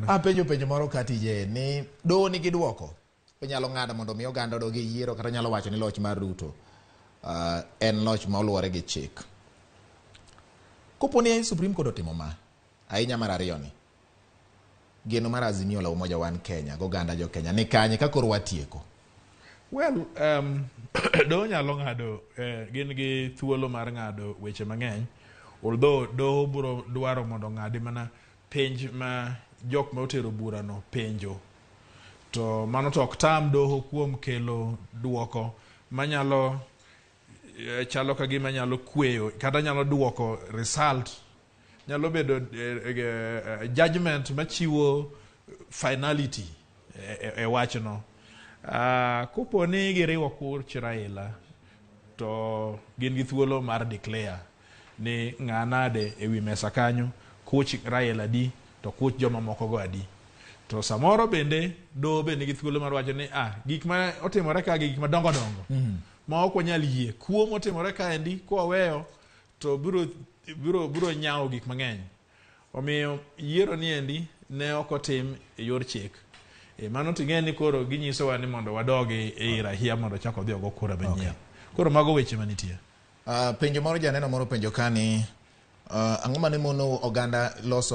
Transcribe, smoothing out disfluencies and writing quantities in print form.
Erokamano. Apenjo penjo moro ka tije ni doho nigi duoko. Onyalo ng'ado mondo mi oganda odog e yiero kata onyalo wacho ni loch mar Ruto en loch ma oluwore gi chik. Kopo ni Supreme Court otimo ma, ahinya mar ariyo ni, geno mar Azimio la Umoja One Kenya goganda jo Kenya ni kanye ka koro watieko? Well, doho nyalo ng'ado, gin gi thuolo mar ng'ado weche mang'eny. Although doho biro dwaro mondo ong'adi mana penj ma jok ma otero burano penjo. To mano to ok tam doho kuom kelo duoko manyalo chalo ka gima nyalo kweyo kata nyalo duoko result, nyalo bedo judgment machiwo finality e wachno. Kopo ni giriwo kuch Raila to gin gi thuolo mar declare ni ng'a nade e wi mesa kanyo, kuch Raila adi to kuch joma moko go adi. To samoro bende doho be nigi thuolo mar wacho ni gik ma otimore ka gi gik madongo dongo ma ok wanyal yie. Kuo motimore kaendi kwaweyo to biro nyawo gik mang'eny. Omiyo yiero ni endi ne ok otim e yor chik. Mano ting'e ni koro ginyisowa ni mondo wadogi e ir ahia mondo chak odhi ogo kura manyien. Koro mago weche manitie. Penjo moro janeno moro penjo ka ni ang'o mane mono oganda loso